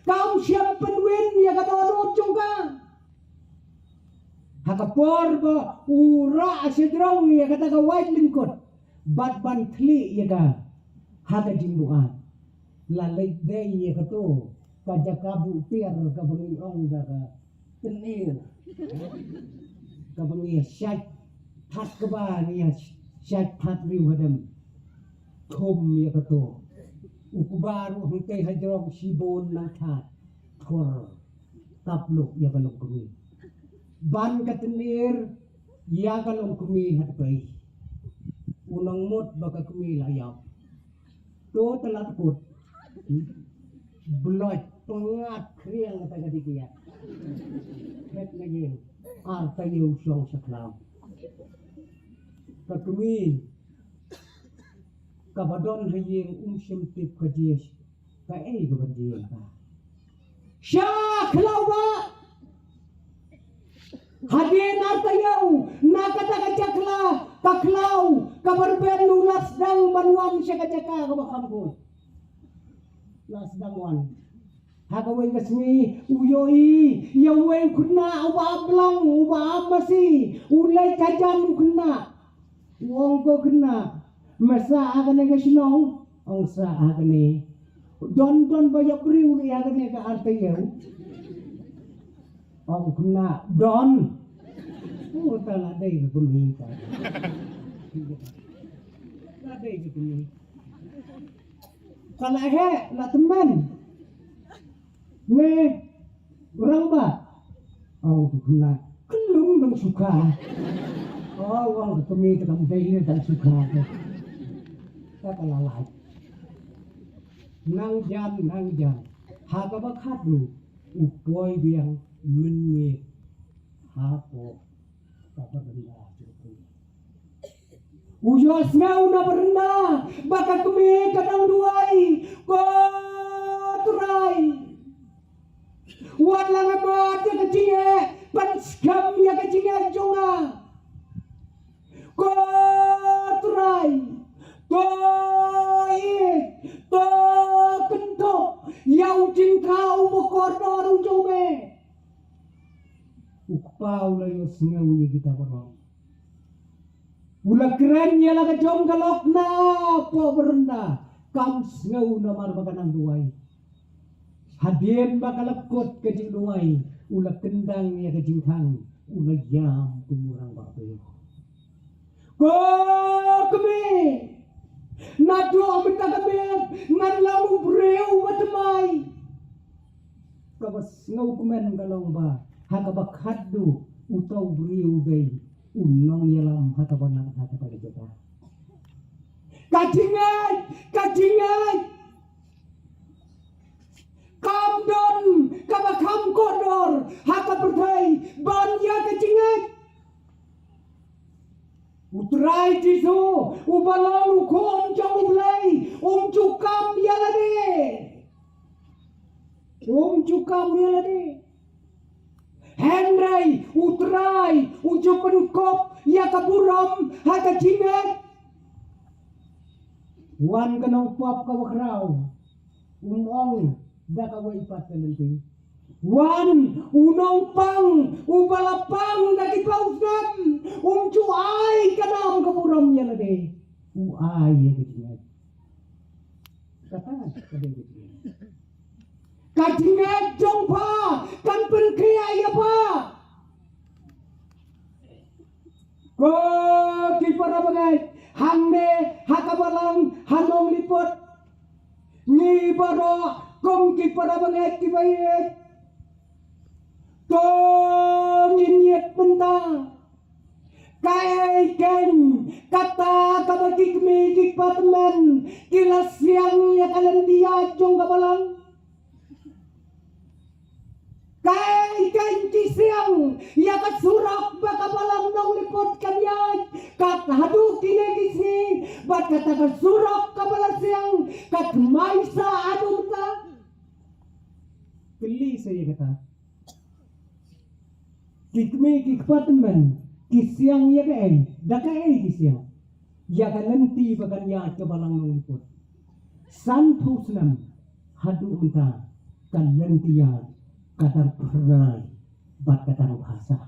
Kam shym pynwin ïa ka dohnud jong ka. Ha ka por ba u rah shajrong ïa kata ka waiñ lyngkut. Bad ban khlieh ïa ka. Ha ka jingbuaid. La leit dei ïa kato, ka jaka buh tiar kaba ngi ong da ka tynir. Kaba ngi ïa shait, thad kaba ngi ïa shait thad riewhadem. Thum ïa kato. U kba ruh hangtei hajrong shibun nang thad. Thur. Tap luh ïa ka longkmie. Ban ka tynir ïa ka longkmie ha dpei. U nang mut ba ka kmie la ïap. To te la tkut. Bloit pyngat khriang kata ka dei ka ïa. Phet na ïing. Ar taïew shong sha khlaw. Ka kmie kaba don ha ïing um shym tip ka jia kaei kaba jia ka. Sha khlaw ba. Hadien ar taïew na kata ka jaka, ka khlaw kaba rben u la sdang ban wan sha ka jaka kaba kham khuid. La sdang wan. Ha kawei ka sngi u ïohi ïa uwei u khynnah uba ap blang, uba ap masi, u leit hajan u khynnah. U ong ko khynnah, me sah ha kane ka shnong? Ong sah ha kane. Don don ba ïa briew ri ha kane ka ar taïew? Ong khynnah, don. Oh, ta la dei ka kmie ta. La dei ka kmie. Ka la heh, la tymmen. Ne, u rangbah. Ong u khynnah, khyllung dang sukha. Oh, ong ka kmie te kam dei ne dang sukha te. Ka ka la lait. Nang jan, nang jan. Ha kaba khatduh, u poi biang mynmiet. Hapoh ka baranda jong u. U ïohsngew na baranda ba ka kmie ka dang duwai, ko Trai. Wat la nga mad ïa ka jingeh, pynskhem ïa ka jingeh jong nga. Ko Trai, to ïeit, to kynthup ïa u jingthaw uba kordor u jong me. U kpa u la ïohsngew ïa kita baroh. U la kren ïa la ka jong ka lok napoh baranda. Kam sngew namar ba ka nang duwai. Hadien ba ka la kut ka jingduwai, u la kyndang ïa ka jingkhang, u la ïam kum u rangbah briew. Ko kmie, naduh mynta ka miet ngan long u briew uba thymmai. Kaba sngewkmen ka long ba ha kaba khatduh uto u briew u dei u nongïalam ha kaba nang ha kata ka jaka. Ka jingngeit, ka jingngeit. Kam don kaba kham kordor ha ka pyrthei ban ïa ka jingngeit. U Trai Jisu, uba long u khun jong kam ïa lade. Hynrei U Trai u ju pynkup ïa ka burom ha ka jingngeit. Wan ka nongpop kaba khraw, um ong da kawei pat ka lynti. Wan u nongpang uba la pang da ki pausnam, um ju ai ka nam ka burom ïa lade. U ai ïa ka jingngeit. Kata ka dei ka jingngeit. Ka jingngeit jong pha kan pynkhiah ïa pha. Ko ki para bangeit, hangne ha ka balang ha Nongliput, ngi baroh kum ki para bangeit kiba ïeit, to ngin ïeit mynta. Kaei keiñ kata kaba ki kmie ki kpa tymmen ki la siang ïa ka lynti ïaid jong ka balang? Kaei keiñ ki siang ïa ka surok ba ka balang Nongliput kan ïaid kat haduh kine ki sngi, bad kata ka surok kaba la siang ka thymmai sa haduh mynta? Kylli sa ïa kata. Ki kmie ki kpa tymmen ki siang ïa kaei, da kaei ki siang? Ïa ka lynti ba kan ïaid ka balang Nongliput. Sanphew snem haduh mynta ka lynti ïaid ka dang phyrnai bad ka dang bha sah.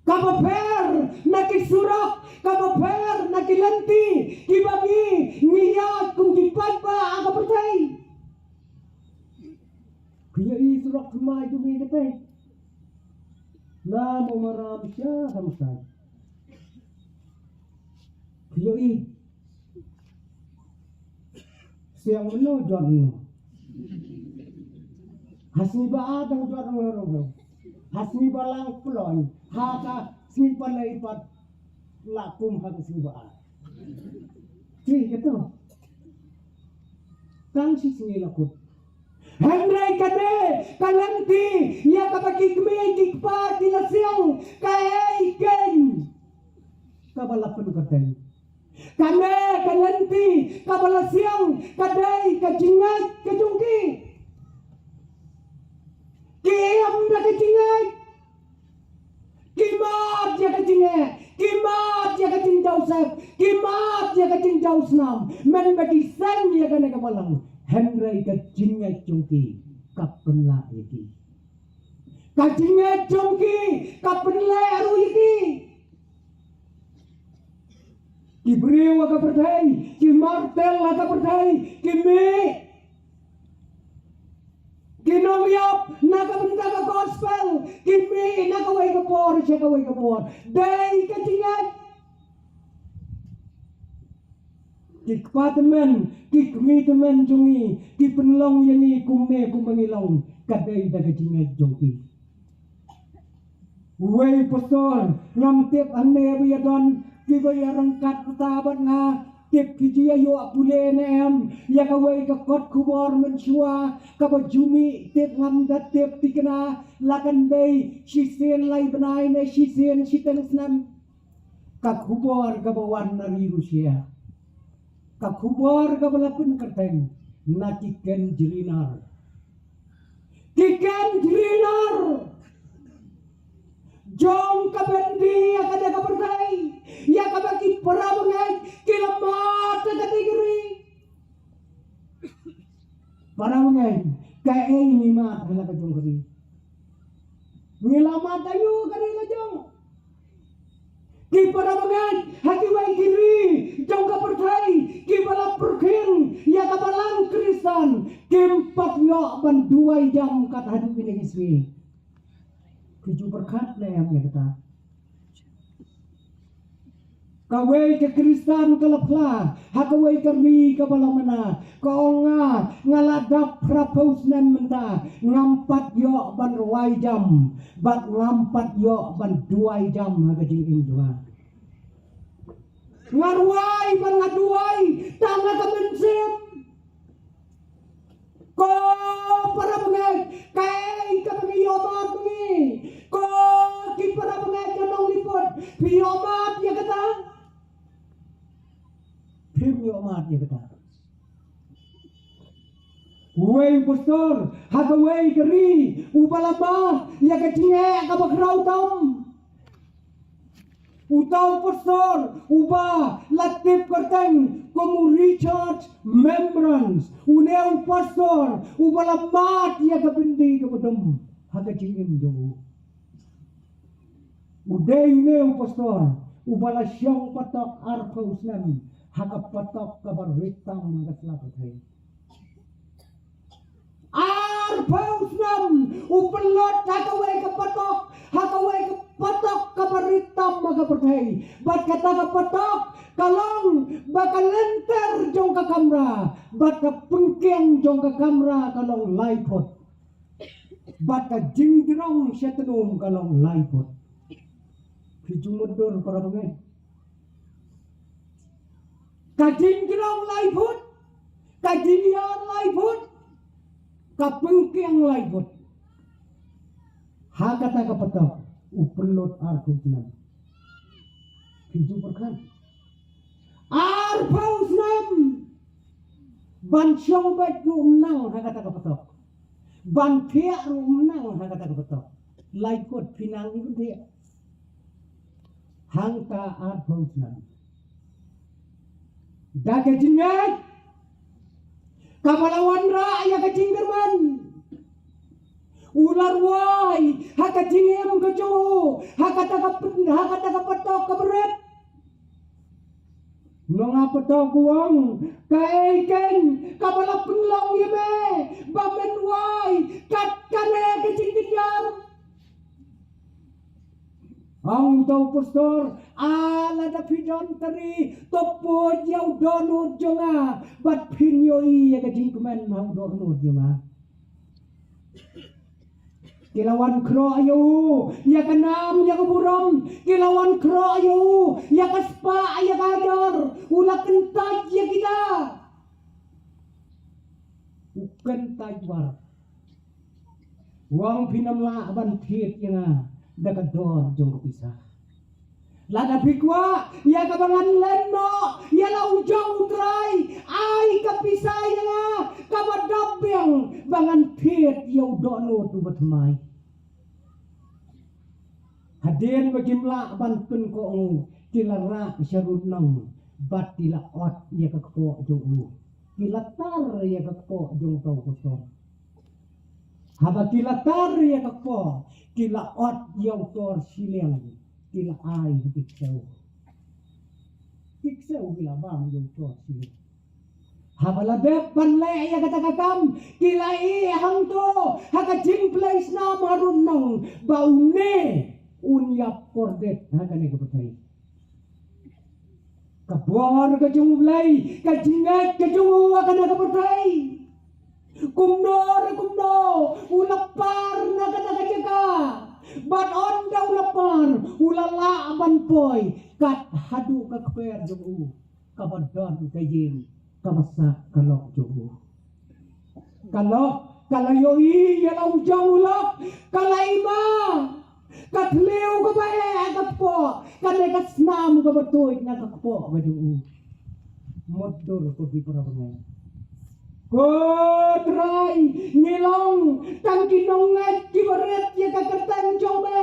Kaba pher na ki surok, kaba pher na ki lynti kiba ngi, ngi ïaid kum ki paidbah ha ka pyrthei. Phi ïohi surok thymmai jong ngi katei? Na Mawmaram sha Khamsai. Phi ïohi? Siang mynno jot mynno. Ha sngi ba ar dang jot mynno ruh. Ha sngi ba lang ploiñ. Ha ka sngi ba lai pat la kum ha ka sngi ba ar. Phi ïohi kato? Tang shi sngi la kut. Hynrei kane ka lynti ïa kaba ki kmie ki kpa ki la siang, kaei keiñ kaba la pynkyrteng? Kane ka lynti kaba la siang ka dei ka jingngeit ka jong ki. Ki im da ka jingngeit. Ki mad ïa ka jingeh, ki mad ïa ka jingjawsep, ki mad ïa ka jingjawsnam. Mynba ki seng ïa kane ka balang, hynrei ka jingngeit jong ki ka pynlah ïa ki. Ka jingngeit jong ki ka pynleh ruh ïa ki. Ki briew ha ka pyrthei ki martir ha ka pyrthei, ki mih, ki nongïap na ka bynta ka gospel, ki mih na kawei ka por sha kawei ka por. Dei ka jingngeit. Ki kpa tymmen, ki kmie tymmen jong ngi ki pynlong ïa ngi kumne kumba ngi long, ka dei da ka jingngeit jong ki. Wei pastor, ngam tip hangne ba ïa don kiba ïa ryngkat rta bad nga, tip ki ju ïa ïoh pule ne em ïa kawei ka kot khubor mynshuwa kaba ju mih, tip ngam da tip thikna, la kan dei shisien lai bnai ne shisien shiteng snem. Ka khubor kaba wan na ri Rusia. Ka khubor kaba la pynkyrteng na ki Ken Jrinar. Ki Ken Jrinar jong ka byndi ïa kane ka pyrthei, ïa kaba ki para bangeit ki la mad ha kata ka ri. Para bangeit, kaei ngi mad ha la ka jong ka ri? Ngi la mad ha ïa ka ri la jong. Ki para bangeit ha kiwei ki ri jong ka pyrthei kiba la pyrkhing ïa ka balang Khristan, kim pat ïoh ban duwai jam kat haduh kine ki sngi. Ki ju pyrkhat ne em ïa kata? Kawei ka Khristan ka la phla ha kawei ka ri kaba la mana, ka ong, nga, nga la dap phraphew snem mynta, ngam pat ïoh ban rwai jam bad ngam pat ïoh ban duwai jam ha ka jingim jong nga. Nga rwai bad nga duwai tang ha ka mynsiem. Ko para bangeit, kaei kaba ngi ïoh mad ngi? Ko ki para bangeit ka Nongliput, phi ïoh mad ïa kata? Phim ïoh mad ïa kata. Uwei u pastor ha kawei ka ri uba la mad ïa ka jingeh kaba khraw tam. Uta u pastor uba la tip kyrteng kum u Richard Membrance, une u pastor uba la mad ïa ka byndi kaba dum ha ka jingim jong u. U dei une u pastor uba la shong patok arphew snem ha ka patok kaba rit tam ha ka sla pyrthei. Arphew snem u pynlut ha kawei ka patok, ha kawei ka patok kaba rit tam ha ka pyrthei. Bad kata ka patok ka long ba ka lynter jong ka kamra bad ka pynkiang jong ka kamra ka long lai phut. Bad ka jingjrong shatnum ka long lai phut. Phi ju mutdur para bangeit. Ka jingjrong lai phut, ka jingïar lai phut, ka pynkiang lai phut. Ha kata ka patok u pynlut arphew snem. Phi ju pyrkhat. Arphew snem. Ban shong beit ruh ym nang ha kata ka patok. Ban thiah ruh ym nang ha kata ka patok. Lai phut phi nang ïa ban thiah. Hangta arphew snem. Da ka jingngeit kaba la wanrah ïa ka jingkyrmen. U la rwai ha ka jingim ka jong u ha kata ka pyn-, ha kata ka patok kaba rit. Nonga patok u ong, kaei keiñ kaba la pynlong ïa me ba men wai kat kane ka jingkynjar? Ong uta u pastor, a lada phi don tari, to poi ïa u dohnud jong nga bad phin ïohi ïa ka jingkmen ha u dohnud jong nga. Ki la wan khroh ïa u ïa ka nam ïa ka burom, ki la wan khroh ïa u ïa ka spah ïa ka hajar, u la kyntait ïa kita. U kyntait war. U ong phin ym lah ban thied ïa nga da ka dor jong ka pisa. Lada phi kwah ïa kaba ngan len noh ïa la u jong u Trai, ai ka pisa ïa nga kaba dap biang ba ngan thied ïa u dohnud uba thymmai. Hadien ba kim lah ban pynkohnguh ki la rah sha rud nong bad ki la ot ïa ka kpoh jong u. Ki la tar ïa ka kpoh jong uta u pastor. Haba ki la tar ïa ka kpoh, ki la ot ïa u tor shiliang, ki la ai ha ki ksew. Ki ksew ki la bam ïa u tor shiliang. Haba la dep ban leh ïa kata ka kam, ki la ïeh hangto ha ka jingpynleit snam ha rud nong ba une un ïap kordit ha kane ka pyrthei. Ka bor ka jong U Blei, ka jingngeit ka jong u ha kane ka pyrthei. Kumno re kumno u la par na kata ka jaka. Bad ynda u la par u la lah ban poi kat haduh ka kper jong u kaba don ka ïing kaba sah ka lok jong u. Ka lok ka la ïohi ïa la u jong u lok, ka la ima. Ka thliew kaba eh ha ka kpoh, kane ka snam kaba tuid na ka kpoh ka jong u. Mutdur ko ki para bangeit. Ko Trai, ngi long tang ki nongngeit kiba rit ïa ka kyrteng jong me.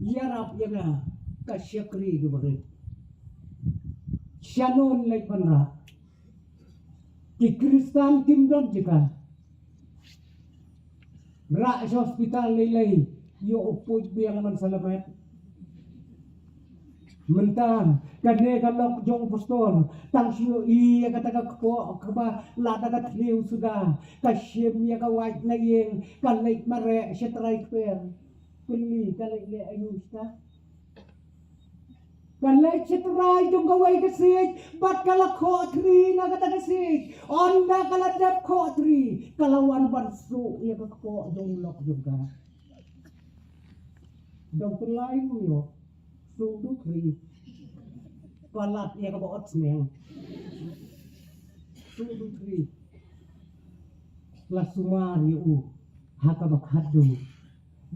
Ïarap ïa nga ka shakri kaba rit. Shanun leit ban rah. Ki Khristan kim don jaka. Rah sha hospital lei lei, ïoh u puid biang man salamet. Mynta kane ka lok jong u pastor tang shu ïohi ïa kata ka kpoh kaba lada ka thliew suda, ka shim ïa ka wait na ïing, ka leit mareh sha trai kper. Kylli ka leit leh aïu shata? Ka leit sha trai jong kawei ka siej bad ka la khoh thri na kata ka siej. Ynda ka la dep khoh thri ka la wan ban suh ïa ka kpoh jong u lok jong ka. Dong pynlai u ïoh suh du thri. Palat ïa kaba ot sneng. Suh du thri. La sumar ïa u ha kaba khadduh.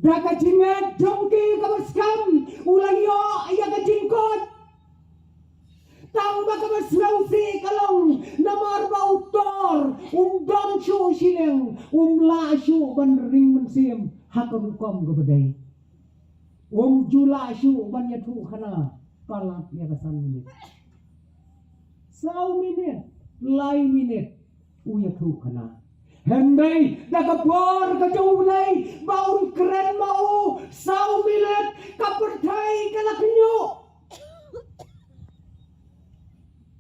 Da ka jingngeit jong ki kaba skhem u la ïoh ïa ka jingkoit. Tang ba kaba sngewsih ka long namar ba u tor Um don shuh shiliang, um lah shuh ban ring mynsiem ha ka rukom kaba dei. Um ju lah shuh ban ïathuh khana palat ïa ka san minit. Saw minit, lai minit, u ïathuh khana. Hynrei da ka bor ka jong U Blei ba un kren ma u, saw minit ka pyrthei ka la khñiuh.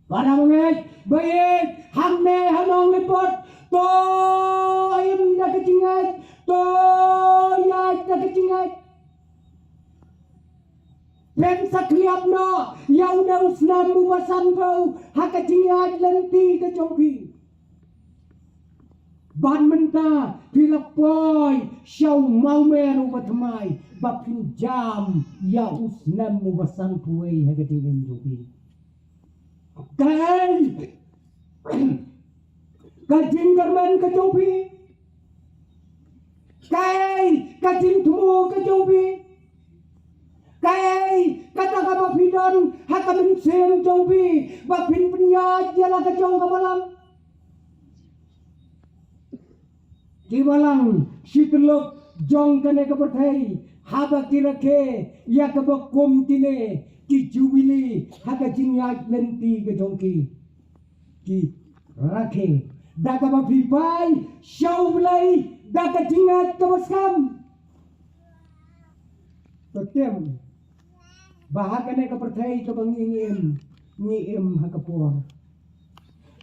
Para bangeit, bangeit, hangne ha Nonglipot, to im da ka jingngeit, to ïaid da ka jingngeit. Phin sa khlieh noh ïa une u snem uba sanphew ha ka jingïaid lynti ka jong phi. Bad mynta phi la poi sha u mawmer uba thymmai ba phin jam ïa u snem uba sanphew wei ha ka jingim jong phi. Kaei ka jingkyrmen ka jong phi? Kaei ka jingthmu ka jong phi? Kaei kata kaba phi don ha ka mynsiem jong phi ba phin pynïaid ïa la ka jong ka balang? Ki balang shi tyllup jong kane ka pyrthei haba ki rakhe ïa kaba kum kine ki jubili ha ka jingïaid lynti ka jong ki, ki rakhe da kaba phi phai sha U Blei da ka jingngeit kaba skhem. To tem ba ha kane ka pyrthei kaba ngi im, ngi im ha ka por.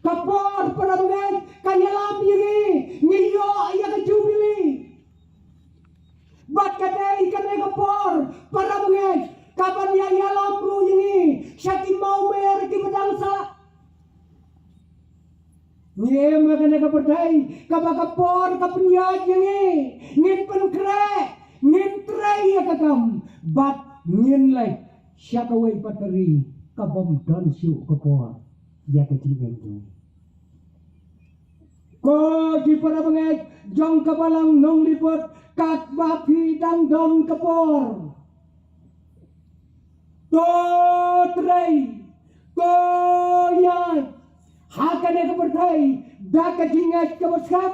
Ka por, para bangeit, ka ïalam ïa ngi, ngi ïoh ïa ka jubili. Bad ka dei kane ka por, para bangeit, kaban ïa ïalam ruh ïa ngi sha ki mawmer kiba dang sah. Ngi im ha kane ka pyrthei kaba ka por ka pynïaid ïa ngi. Ngin pynkhreh, ngin trei ïa ka kam bad ngin leit sha kawei pat ka ri kabym don shuh ka por ïa ka jingim jong ngi. Ko ki para bangeit jong ka balang Nonglipot, katba phi dang don ka por, to trei, to ïaid ha kane ka pyrthei da ka jingngeit kaba skhem.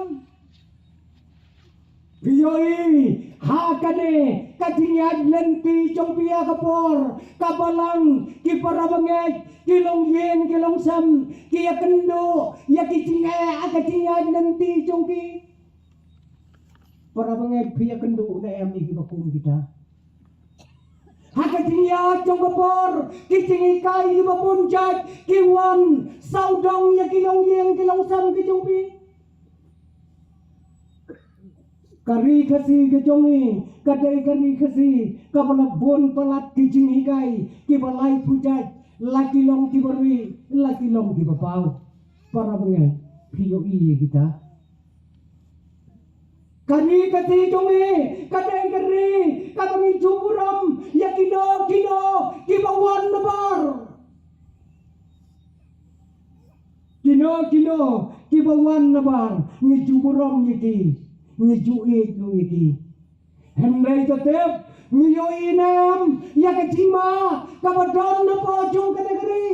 Phi ïohi ha kane ka jingïaid lynti jong phi ha ka por, ka balang, ki para bangeit, ki longïing ki longsem, ki ïakynduh ïa ki jingeh ha ka jingïaid lynti jong ki? Para bangeit, phi ïakynduh ne em ïa kiba kum kita? Ha ka jingïaid jong ka por, ki jinghikai kiba bun jait ki wan sawdong ïa ki longïing ki longsem ki jong phi. Ka ri Khasi ka jong ngi ka dei ka ri Khasi kaba la bun palat ki jinghikai kiba laiphew jait, la ki long kiba rieh, la ki long kiba paw. Para bangeit, phi ïohi ïa kita? Ka ri Khasi jong ngi ka dei ka ri kaba ngi ju burom ïa kino kino kiba wan nabar. Kino kino kiba wan nabar ngi ju burom ïa ki, ngi ju ïeit ruh ïa ki. Hynrei to tip, ngi ïohi ne em ïa ka jingma kaba don napoh jong kane ka ri?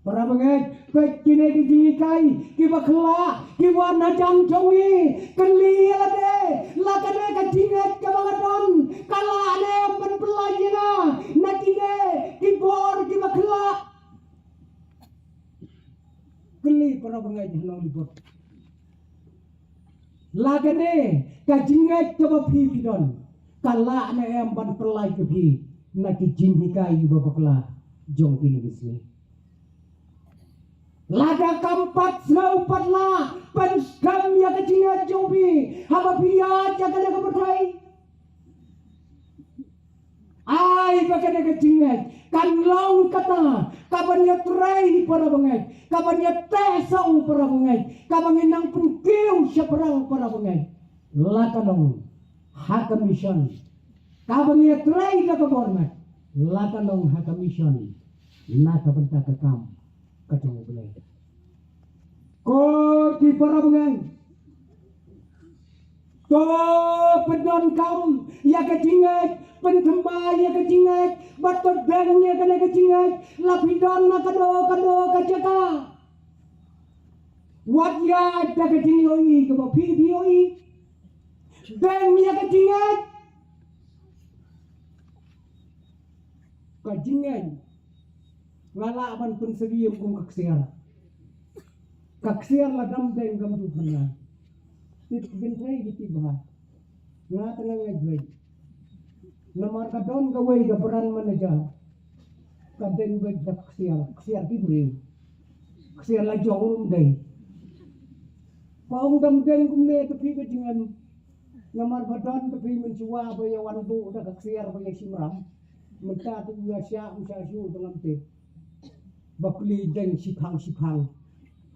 Para bangeit, peit kine ki jinghikai kiba khlak ki wan hajan jong ngi. Kylli ïa lade, la kane ka jingngeit kaba nga don ka lah ne em ban pynlait ïa nga na kine ki bor kiba khlak? Kylli para bangeit ha Nonglipot. La kane ka jingngeit kaba phi phi don ka lah ne em ban pynlait ïa phi na ki jinghikai ba bakla jong kine ki sngi? Lada kam pat sngew pat lah pynskhem ïa ka jingngeit jong phi haba phi ïaid ïa kane ka pyrthei. Ai ba kane ka jingngeit kan long kata kaban ïatrei, para bangeit, kaban ïateh song, para bangeit, kaban ïa nang pynkiew shaphrang, para bangeit. La ka long ha ka mission kaban ïatrei da ka bor met, la ka long ha ka mission na ka bynta ka kam ka jong U Blei. Ko ki para bangeit, to pyndonkam ïa ka jingngeit, pynthymmai ïa ka jingngeit bad to deng ïa kane ka jingngeit. La phi don na kano kano ka jaka, Wat ïaid da ka jingïohi kaba phi phi ïohi. Beng ïa ka jingngeit. Ka jingngeit. Nga lah ban pynsyriem kum ka ksiar. Ka ksiar la dam beng kam tu phana. Tip kynthei ki tip bha. Nga tang nga ngeit beit. Namar ka don kawei ka brand manager. Ka deng beit da ksiar, ksiar ki briew. Ksiar la jong um dei. Ba ong dam deng kumne te phi ka jingem. Namar ba don te phi mynshuwa ba ïa wan buh da ka ksiar ba ïa shim ram. Mynta te u ïa shah, u shah shu te ngam tip. Ba kli deng shiphang shiphang.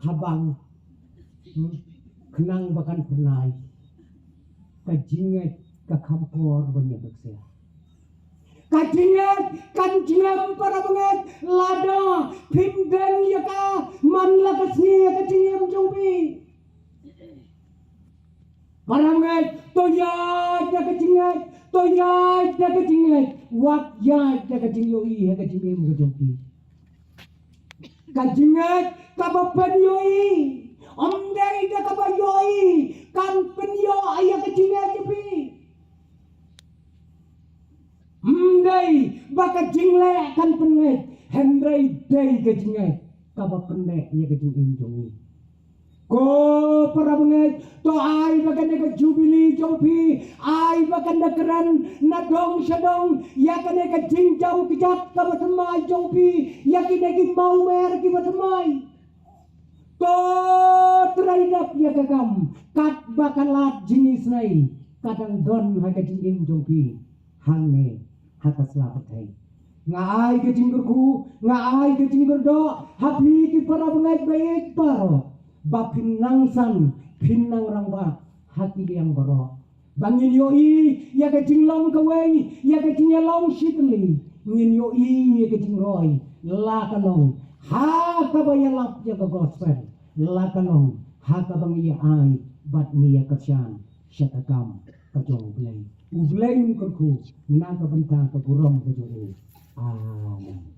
Habang. Hmm. Khnang ba kan pynai. Ka jingngeit ka kham por ban ïa ka ksiar. Ka jingngeit kan jingem para bangeit lada phim deng ïa ka man la ka sngi ïa ka jingim jong phi. Para bangeit, to ïaid da ka jingngeit, to ïaid da ka jingngeit, wat ïaid da ka jingïohi ha ka jingim ka jong phi. Ka jingngeit kaba pynïohi, ym dei da kaba ïohi kan pynïoh ïa ka jingngeit jong phi. Ym dei ba ka jingleh kan pynngeit, hynrei dei ka jingngeit kaba pynleh ïa ka jingim jong ngi. Ko para bangeit, to ai ba kane ka jubili jong phi, ai ba kan da kren na dong sha dong ïa kane ka jingjam kjat kaba thymmai jong phi, ïa kine ki mawmer kiba thymmai. To trei dap ïa ka kam, katba ka lad jingisynei ka dang don ha ka jingim jong phi. Hangne ha ka sla pyrthei. Nga ai ka jingkyrkhu, nga ai ka jingkyrdoh ha phi ki para bangeit ba ïeit baroh, ba phin nang san, phin nang rangbah ha ki liang baroh. Ba ngin ïohi ïa ka jinglong kawei, ïa ka jingïalong shitylli. Ngin ïohi ïa ka jingroi, la ka long ha kaba ïalap ïa ka gospel, la ka long ha kaba ngi ïa ai bad ngi ïa kyrshan sha ka kam ka jong U Blei. U Blei un kyrkhu na ka bynta ka burom ka jong u. Amen.